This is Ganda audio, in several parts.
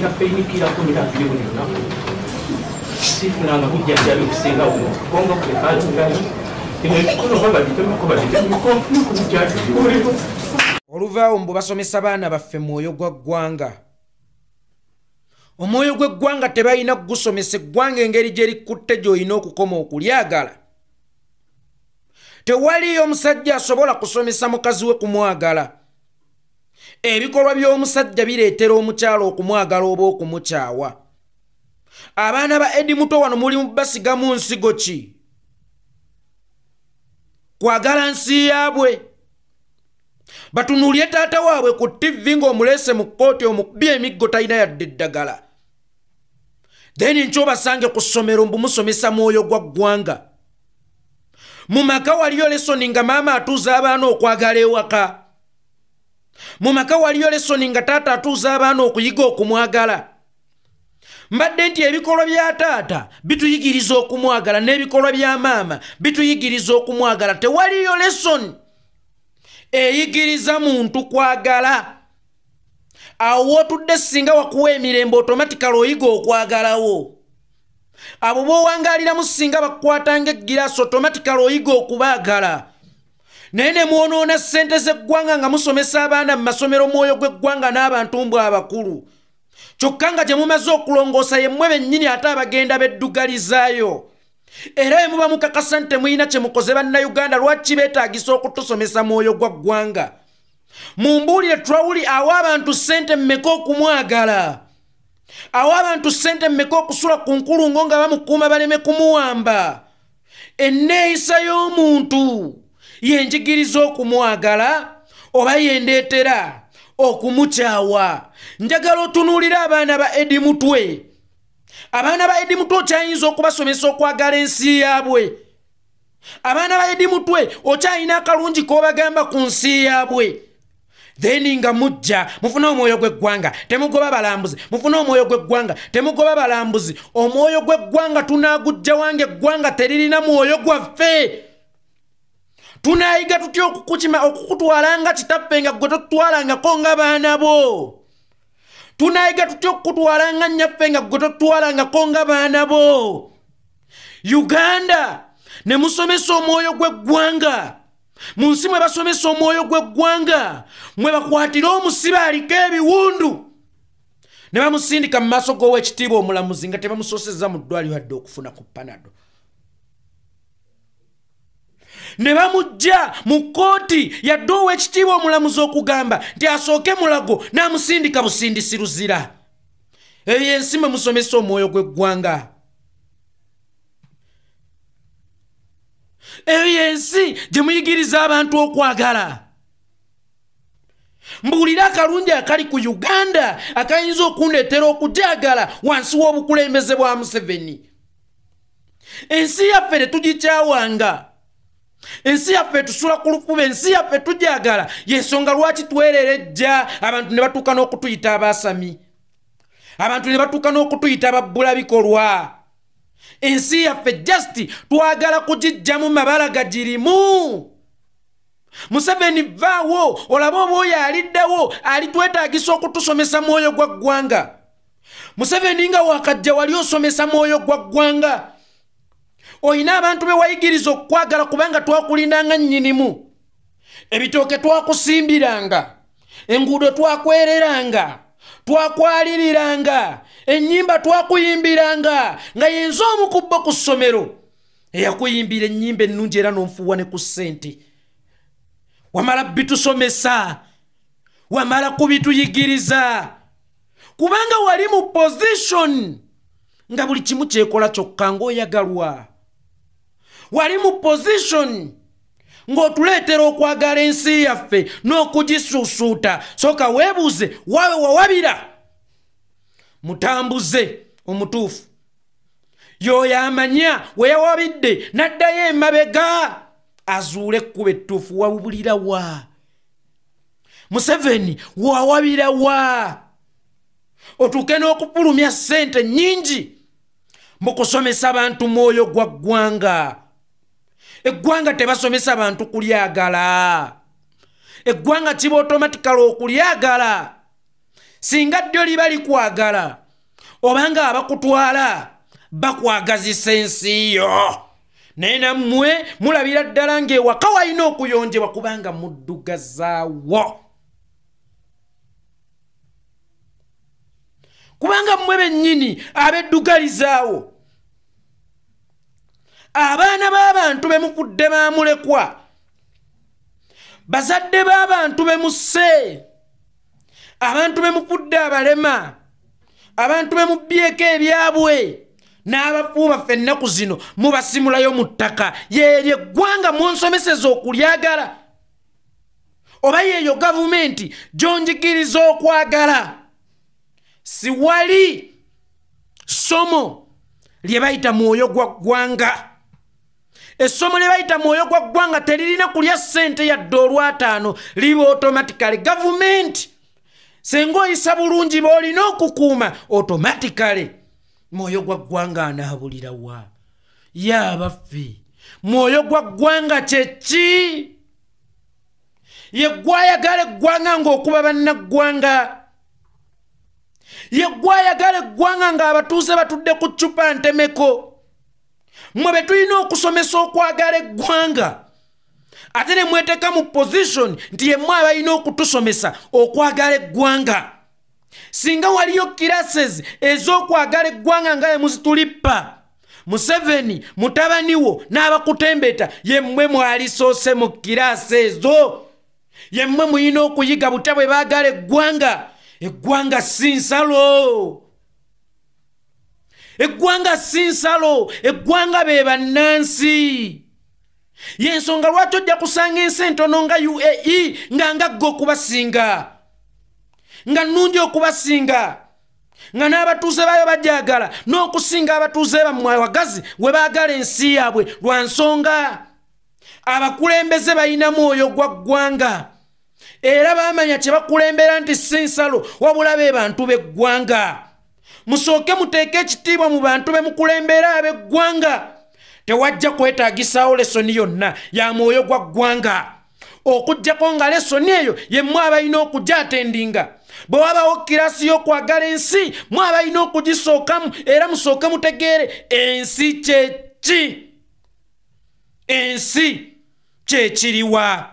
Painkiller 12 buli lunaku. Sifunanga bujjanjabi businga buno. Kongo kulekayo. Oluvaawo mbu basomesa baana baffe mwoyo gwa ggwanga. Omwoyo gw'eggwanga tebalina kugusomesa. Eggwanga engeri gye likutte gy'olina okukoma okulyagala. Tewaliyo omusajja asobola kusomesa mukazi we kumwagala. Ebikolwa by'omusajja bireetera omukyala okumwagala oba okumukyawa. Abaana ba Eddie Mutwe wano muli basigamu nsigo ki? Kwagala nsi yaabwe. Batunuulye taata waabwe ku TV ng'omuleese mu kkooti omukubye emiggo talina yadde eddagala. Then nkyo basange ku ssomero mbu musomesa mwoyo gwa ggwanga. Mu maka waliyo lesoni nga maama atuuza abaana okwagala ewaka. Mu maka waliyo lesoni nga taata atuuza abaana okuyiga okumwagala. Mbadde nti ebikolwa bya taata bituyigiriza okumwagala n'ebikolwa bya maama bituyigiriza okumwagala. Tewaliyo lesoni eyigiriza muntu kwagala. Awo w'otudde singa wakuwa emirembe automatically oyiga okwagalawo. Abo b'owangaaliramu singa bakukwatanga eggiraasi automatically oyiga okubaagala. Naye ne mwonoona ssente z'eggwanga nga musomesa abaana mu masomero mwoyo gw'eggwanga n'abantu mbwe abakulu. Kyokka nga gye mumaze okulongoosa ye mmwe bennyini ate abagenda beddugalizaayo. Era bwe muba mukakasa nti temulina kye mukoze bannayuganda, lwaki beetaagisa okutusomesa mwoyo gwa ggwanga? Mumbuulire, Traore awa abantu ssente mmeka okumwagala? Awa abantu ssente mmeka okusula ku nkulungo nga bamukuuma baleme kumuwamba? Enneeyisa y'omuntu yenjigiriza okumwagala oba yendeetera okumukyawa? Njagala otunuulire abaana ba Eddie Mutwe. Abaana ba Eddie Mutwe okyayinza okubasomesa okwagala ensi yaabwe. Abaana ba Eddie Mutwe okyalina akalungi k'obagamba ku nsi yaabwe. Then nga mujja mufune omwoyo gw'eggwanga, temugoba balambuzi. Mufune omwoyo gw'eggwanga, temugoba balambuzi. Omwoyo gw'eggwanga tunaagujja wange? Eggwanga teririna mwoyo gwaffe. Tunaayiga tutya okukukima okukutwala nga kitaffe nga gwe totutwalangako nga baana bo? Tunaayiga tutya okukutwala nga nnyaffe nga gwe totutwalangako nga baana bo? Uganda ne musomesa omwoyo gw'eggwanga. Mu nsi mwe basomesa omwoyo gw'eggwanga, mwe bakwatira omusibe aliko ebiwundu ne bamusindika mu maaso g'owekitiibwa omulamuzi nga tebamusoosezza mu ddwaliro adde okufuna ku Panado, ne bamujja mu kkooti yadde owekitiibwa omulamuzi okugamba nti asooke Mulago, n'amusindika busindisi Luzira. Eyo ensi mwe musomesa omwoyo gw'eggwanga. Eyo yensi gye muyigiriza abantu okwagala. Mbuulire akalungi akali ku Uganda akayinza okundeetera okugyagala wansi w'obukulembeze bwa Museveni. Ensi yaffe tetugikyawanga. Ensi yaffe tusula ku lufuba. Ensi yaffe tugyagala. Yensonga lwaki twererejja abantu ne batuuka n'okutuyita abaasami, abantu ne batuuka n'okutuyita ababbula bikolwa. Ensi yaffe just twagala kugiggyamu mabala gagirimu. Museveni vaawo olabe oba oyo aliddewo alitwetaagisa okutusomesa mwoyo gwa ggwanga. Museveni nga wakajja wali osomesa mwoyo gwa ggwanga. Oyina abantu be wayigiriza okwagala kubanga twakulindanga nnyinimu. Ebitooke twakusimbiranga, enguudo twakwereranga, twakwaliriranga, ennyimba twakuyimbiranga, nga yenze omu ku bo ku ssomero eyakuyimbira ennyimba ennungi era n'onfuuwa ne ku ssente. Wamala bitusomesa, wamala kubituyigiriza, kubanga wali mu position nga buli kimu kyekola kyokka ng'oyagalwa. Wali mu position ng'otuleetera okwagala ensi yaffe n'okugisuusuuta. Sooka weebuuze waawe wawabira. Mutambuze omutuufu y'oyo amanya we yawabidde n'addayo emabega azuule ekkubo ettuufu. Wawubulira wa Museveni? Wawabira wa otuuke n'okufulumya ssente nnyingi mu kusomesa abantu mwoyo gwa ggwanga? Eggwanga tebasomesa bantu kulyagala. Eggwanga kiba automatically okulyagala. Singa ddyo liba likwagala, obanga abakutwala bakwagazisa ensi yo. Naye nammwe mulabira ddala ng'ewaka walina okuyonjebwa kubanga muddugazaawo. Kubanga mmwe bennyini abeddugalizaawo. Abaana b'abantu be mukudde bamulekwa, bazadde b'abantu be musse, abantu be mukudde abalema, abantu be mubbyeko ebyabwe, n'abafu baffe ennaku zino mubasimulayo mu ttaka. Yeeryo eggwanga munsomeseza okulyagala, oba yeeyo gavumenti gy'onjigiriza okwagala? Siwali ssomo lye bayita mwoyo gwa ggwanga. Essomo lye bayita mwoyo gwa ggwanga teririna kulya ssente yadde olwataano, liba automatically. Gavumenti senga oyisa bulungi b'olina okukuuma, automatically mwoyo gwa ggwanga anaabulira wa? Ye abaffe, mwoyo gwa ggwanga kye ki? Ye gwayagala eggwanga ng'okuba bannaggwanga? Ye gwayagala eggwanga ng'abatuuze batudde ku ccupa ntemeko? Mmwe be tulina okusomesa okwagala eggwanga, ate ne mweteeka mu position nti ye mmwe abalina okutusomesa okwagala eggwanga. Singa waliyo classes ez'okwagala eggwanga nga muzitulippa, Museveni mutabani wo n'abakutembeta, ye mmwe mwalisoose mu kirasi ezo. Ye mmwe muyina okuyiga butya bwe baagala eggwanga. Eggwanga si nsalo, eggwanga si nsalo, eggwanga be bannansi. Y'ensonga lwaki ojja kusanga ensi entono nga UAE nga ngagga okubasinga, nga nnungi okubasinga, nga n'abatuuze baayo bajagala n'okusinga abatuuze bammwe awagazi we baagala ensi yaabwe, lwa nsonga abakulembeze balina mwoyo gwa ggwanga era baamanya kye bakulembera nti si nsalo, wabula be bantu b'eggwanga. Musooke muteeke ekitiibwa mu bantu be mukulembera ab'eggwanga. Tewajja kwetaagisaawo lesoni yonna ya mwoyo gwa ggwanga, okuggyako nga lesoni eyo ye mmwe abalina okugyatendinga. Bwe wabawo kirasi y'okwagala ensi, mmwe abalina okugisookamu, era musooke mutegeere ensi kye ki, ensi kye kiriwa.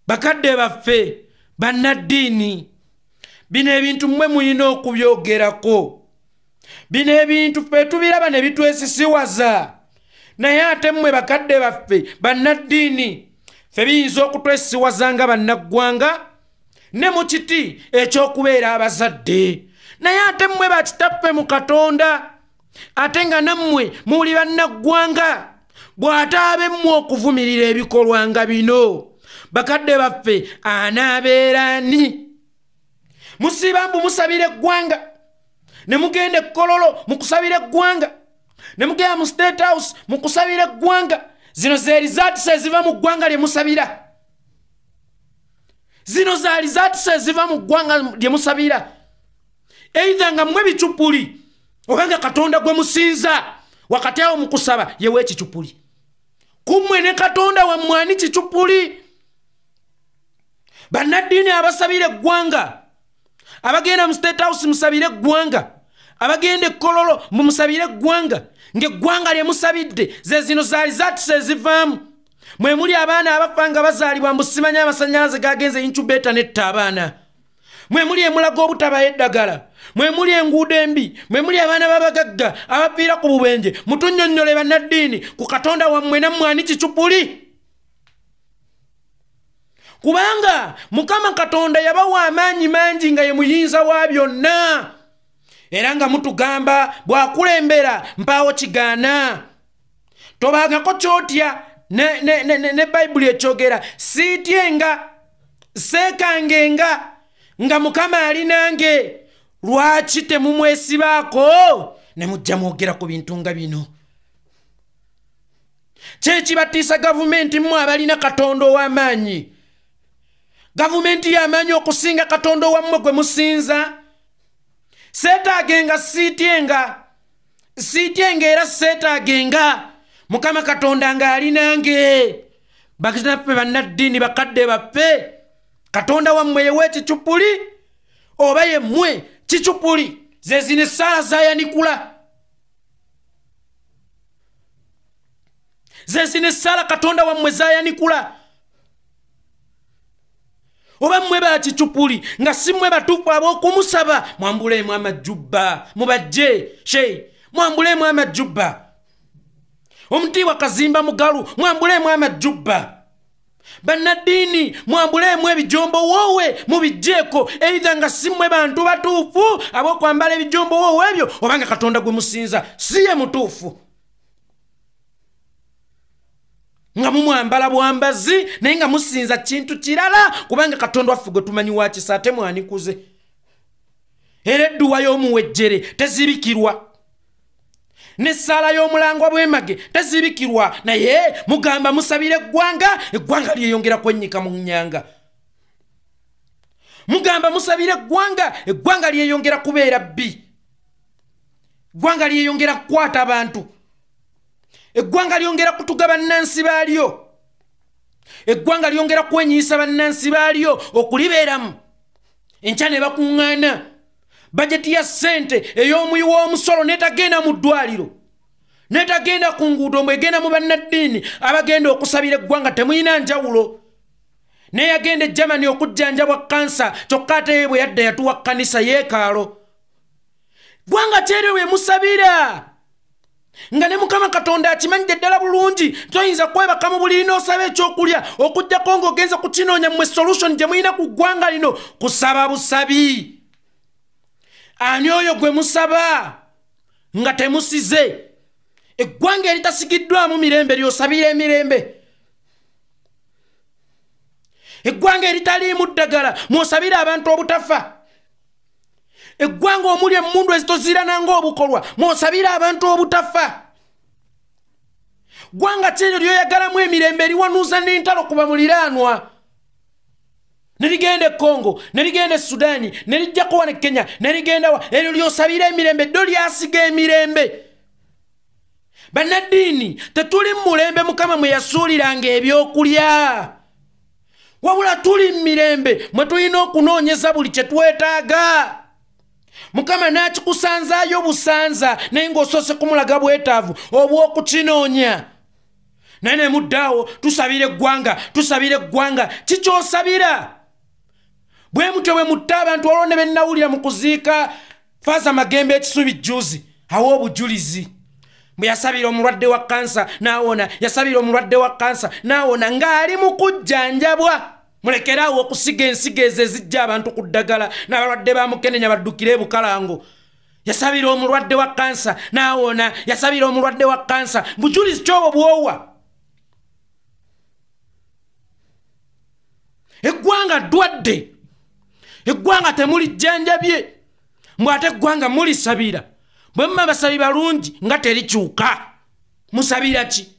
Bakadde baffe bannaddiini, bino ebintu mmwe mulina okubyogerako. Bino ebintu ffe tubiraba ne bitwesisiwaza, naye ate mmwe bakadde baffe bannaddiini, ffe biyinza okutwesiwaza nga bannaggwanga ne mu kiti ekyokubeera abazadde. Naye ate mmwe bakitaffe mu Katonda, ate nga nammwe muli bannaggwanga, bw'ataabe mmwe okuvumirira ebikolwa nga bino, bakadde baffe anaabeera ani? Musiba mbu musabira eggwanga, ne mugenda e Kololo mukusabira eggwanga, ne mugenda mu State House mukusabira eggwanga. Zino ze results eziva mu ggwanga lye musabira. Zino za results eziva mu ggwanga lye musabira. Either nga mmwe bicupuli, oba nga Katonda gwe musinza wakati awo mu kusaba yewe ekicupuli. Kummwe ne Katonda wammwe ani kicupuli? Bannaddiini abasabira eggwanga, abagenda mu State House musabire eggwanga, abagenda e Kololo mumusabire eggwanga, ng'eggwanga lye musabidde ze zino za results ezivaamu. Mwe muli abaana abafa nga bazaalibwa mbu simanyi amasannyalaze gagenze incubator netta abaana. Mwe muli emulaga obutabayo eddagala, mwe muli enguudo embi, mwe muli abaana b'abagagga abafiira ku bubenje. Mutunnyonnyole bannaddiini ku Katonda wammwe nammwe ani kicupuli? Kubanga Mukama Katonda yabawa amaanyi mangi nga ye muyinza wa byonna, era nga mutugamba bw'akulembera mpaawo kigaana. Tobangako ky'otya, ne Bayibuli ekyogera, siityenga, seekangenga nga Mukama ali nange. Lwaki temumwesibaako ne mujja mwogera ku bintu nga bino? Kyekibatiisa gavumenti mmwe abalina Katonda ow'amaanyi. Gavumenti y'amaanyi okusinga Katonda owammwe gwe musinza. Seetaagenga, siityenga, siityenga era seetaagenga Mukama Katonda ng'ali nange. Bakitaffe bannaddiini, bakadde baffe, Katonda wammwe yewa ekicupuli, Oba ye mmwe kicupuli ze zino essaala zayanikula, ze zino essaala Katonda wammwe zayanikula. Oba mmwe bakicupuli nga si mmwe batuufu ab'okumusaba, mwambuleemu amajjubba mubajje shei, mwambuleemu amajjubba. Omutiibwa Kazimba Mugalu, mwambuleemu amajjubba. Bannaddiini mwambuleemu ebijombo woowe mubijjeeko, eitha nga si mmwe bantu batuufu ab'okwambala ebijombo woowe ebyo, obanga Katonda gwe musinza si ye mutuufu. Nga mumwambala bwambazi naye nga musinza kintu kirala, kubanga Katonda waffe gwe tumanyi wa kisa ate mwanikuze. Era edduwa y'omuwejjere tezibikirwa, n'essaala y'omulangwa bwemage tezibikirwa, naye mugamba musabire eggwanga, eggwanga lyeyongera kwennyika mu nnyanga. Mugamba musabire eggwanga, eggwanga lyeyongera kubeera bbi, eggwanga lyeyongera kukwata abantu, eggwanga lyongera kutuga bannansi baalyo, eggwanga lyongera kwenyiisa bannansi baalyo okulibeeramu. Enkya ne bakuŋŋaana bajeti ya ssente ey'omuyi w'omusolo n'etagenda mu ddwaliro, n'etagenda ku nguudo, mbwegenda mu bannaddiini abagenda okusabira eggwanga. Temulina njawulo. Naye yagenda e Germany okujjanjabwa kansa, kyokka ate ye bwe yadda yatuwa kkanisa yeekaalo. Ggwanga kyeryo bwe musabira, nga ne Mukama Katonda akimanyidde ddala bulungi. Toyinza kwebaka mu buliri n'osaba ekyokulya okuggyako ng'ogenza kukinoonya. Mmwe solution gye mulina ku ggwanga lino kusaba busabi. Ani oyo gwe musaba nga temusize? Eggwanga eritasigiddwamu mirembe ly'osabira emirembe, eggwanga eritaliimu ddagala mw'osabira abantu obutafa, eggwanga omuli emmundu ezitoziirana ng'obukolwa mw'osabira abantu obutafa. Ggwanga kyeryo lyoyagalamu emirembe eriwanuuza n'entalo kuba muliraanwa, ne ligenda e Congo, ne ligenda e Sudaani, ne lijjako wano e Kenya, ne ligenda wa, eryo ly'osabira emirembe, ddo lyasiga emirembe. Bannaddiini tetuli mu mulembe Mukama mwe yasuuliranga ebyokulya, wabula tuli mu mirembe mwe tulina okunoonyeza buli kye twetaaga. Mukama n'akikusanzaayo busanza, naye ng'osoose kumulaga bwetaavu obw'okukinoonya. Naye ne muddaawo tusabira eggwanga, tusabira eggwanga. Kikyosabira? Bwe mutyo bwe mutta abantu. Olwo ne bennawulira mu kuziika Faaza Magembe ekisubi jjuzi awa obujulizi bwe yasabira omulwadde wa kansa n'awona, yasabira omulwadde wa kansa n'awona ng'ali mu kujjanjabwa. Mulekeraawo okusiga ensigo ezo ezijja abantu ku ddagala n'abalwadde ba mukenenya baddukire e Bukalango. Yasabira omulwadde wa kansa n'awona, yasabira omulwadde wa kansa. Bujulizi kyobwo bwowa? Eggwanga ddwadde, eggwanga temulijjanjabye, mbw ate eggwanga mulisabira. Bwe muba basabi balungi nga terikyuka, musabira ki?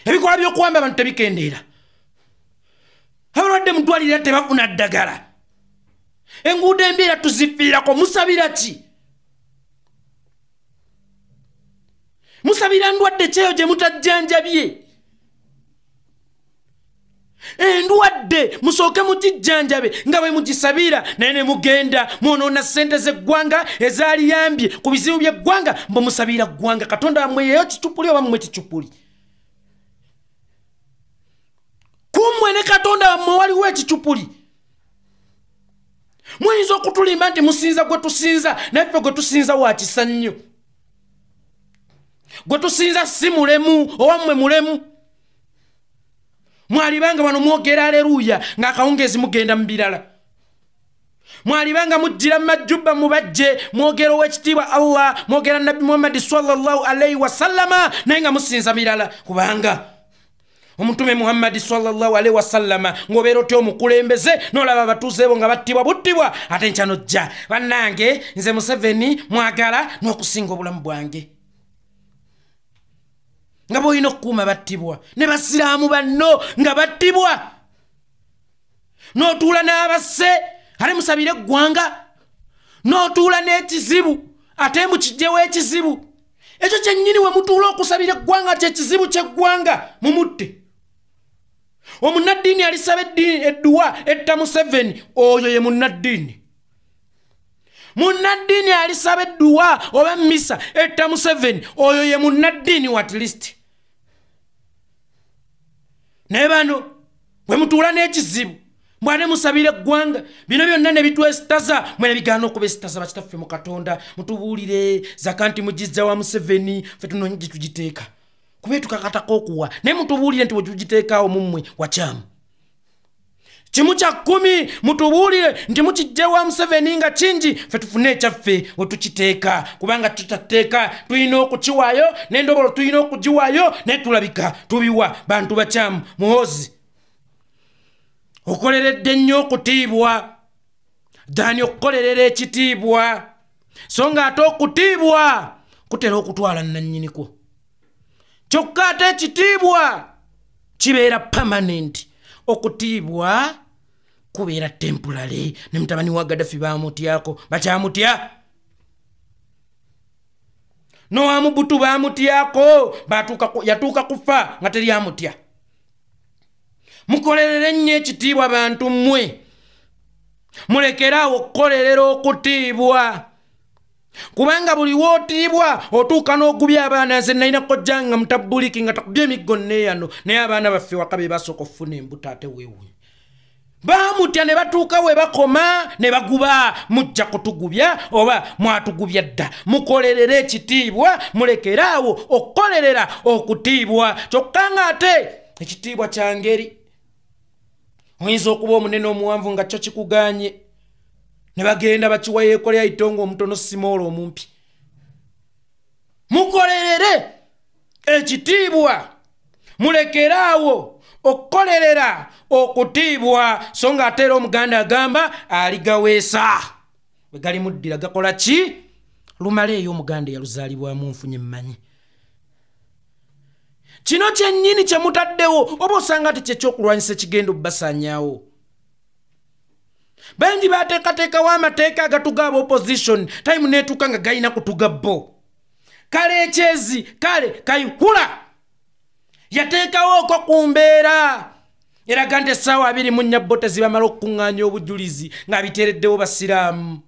Ebikolwa by'okuwamba abantu tebikendeera, abalwadde mu ddwaliro tebafuna ddagala, enguudo embi era tuzifiirako. Musabira ki? Musabira ndwadde kyeyo gye mutajjanjabye? Endwadde musooke mugijjanjabe nga bwe mugisabira, naye ne mugenda mwonoona ssente z'eggwanga ezaaliyambye ku bizibu by'eggwanga, mbe musabira ggwanga. Katonda wammwe yeyo kicupuli oba mmwe kicupuli? Kummwe ne Katonda wammwe waliwo ekicupuli. Muyinza okutulimba nti musinza gwe tusinza, naye ffe gwe tusinza wa kisa nnyo. Gwe tusinza si mulemu, owammwe mulemu. Mwalibanga wano mwogera aleluya ng'akawungeezi mugenda mu birala. Mwalibanga mujjira mu majjubba mubajje, mwogera ow'ekitiibwa Allah, mwogera Nabbi Muhammadi sallallahu alaihi wasallama, naye nga musinza birala. Kubanga omutume Muhammadi sallallahu alaihi wasallama ng'obeera otya omukulembeze n'olaba abatuuze bo nga battibwa buttibwa, ate nkya nojja bannange nze Museveni mwagala n'okusinga obulamu bwange. Nga bw'olina okukuuma battibwa ne basiraamu banno nga battibwa, n'otuula n'abasse ate musabire eggwanga, n'otuula n'ekizibu ate mukijjewo ekizibu. Ekyo kyennyini we mutuula okusabira eggwanga kyekizibu ky'eggwanga, mumutte. Omunnaddiini alisaba edduwa etta Museveni, oyo ye munnaddiini. Munnaddiini alisaba edduwa oba misa etta Museveni, oyo ye munnaddiini at least. Naye bano bwe mutuula n'ekizibu mbwate musabira eggwanga, bino byonna ne bitwesitaza, mwe ne bigaana okubesitaza. Bakitaffe mu Katonda, mutubuulire zaka nti mugizza wa Museveni, ffe tunoonye gye tugiteeka, kuba tukakatako okuwa, naye mutubuulire nti bwe tugiteekaawo mummwe wakyamu. 1/10 mutubuulire nti mukijja wa Museveni nga kingi, ffe tufune ekyaffe we tukiteeka, kubanga tutateeka tulina okukiwaayo, n'endobolo tulina okugiwaayo, naye tulabika tubiwa bantu bakyamu. Muhoozi okoleredde nnyo okutiibwa, ddaani okukolerera ekitiibwa, so nga ate okutiibwa kutera okutwala nnannyinikwo, kyokka ate ekitiibwa kibeera permanent, okutiibwa kubeera temporary. Ne mutabani wa Gaddafi bamutyako, bakyamutya. N'owamubutu bamutyako, yatuuka kufa nga teri amutya. Mukolerere nnyo ekitiibwa bantu mmwe, mulekeraawo okukolerera okutiibwa, kubanga buli wootiibwa otuuka n'ogubya abaana. Nze nalina kojja nga mutabuliki nga takubya emiggo neeyano, naye abaana baffe waka be basooka okufuna embuto, ate weewuunye baamutya ne batuuka we bakoma ne baguba. Mujja kutugubya oba mwatugubya dda. Mukolerere ekitiibwa, mulekeraawo okukolerera okutiibwa. Kyokka nga ate ekitiibwa kya ngeri, oyinza okuba omunene omuwanvu nga kyo kikuganye, ne bagenda bakiwa yeekolera itongo omutono simoolo omumpi. Mukolerere ekitiibwa, mulekeraawo okukolerera okutiibwa. So nga ate era Omuganda agamba aligaweesa bwe galimuddira gakola ki? Lumala eyo Omuganda eyaluzaalibwamu nfunye mmanyi. Kino kyennyini kye mutaddewo oba osanga ati kyekyokulwanyisa ekigenda obbasaanyaawo. Bangi bateekateekawo amateeka agatuga aba opposition, time neetuuka nga galina kutuga bo. Kale ekyezi kale Kayihura yateekawo okwo ku mbeera eraga nti essaawa 24 bo tezibamala okukuŋŋaanya obujulizi ng'abiteereddewo basiraamu.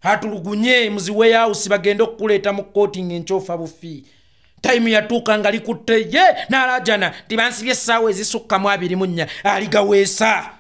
Atulugunye muziweyawusi bagende okukuleeta mu kkooti ng'enkyofa bufi. Time yatuuka nga likutte ye n'alaajana nti bansibye essaawa ezisukka mu 24, aligaweesa.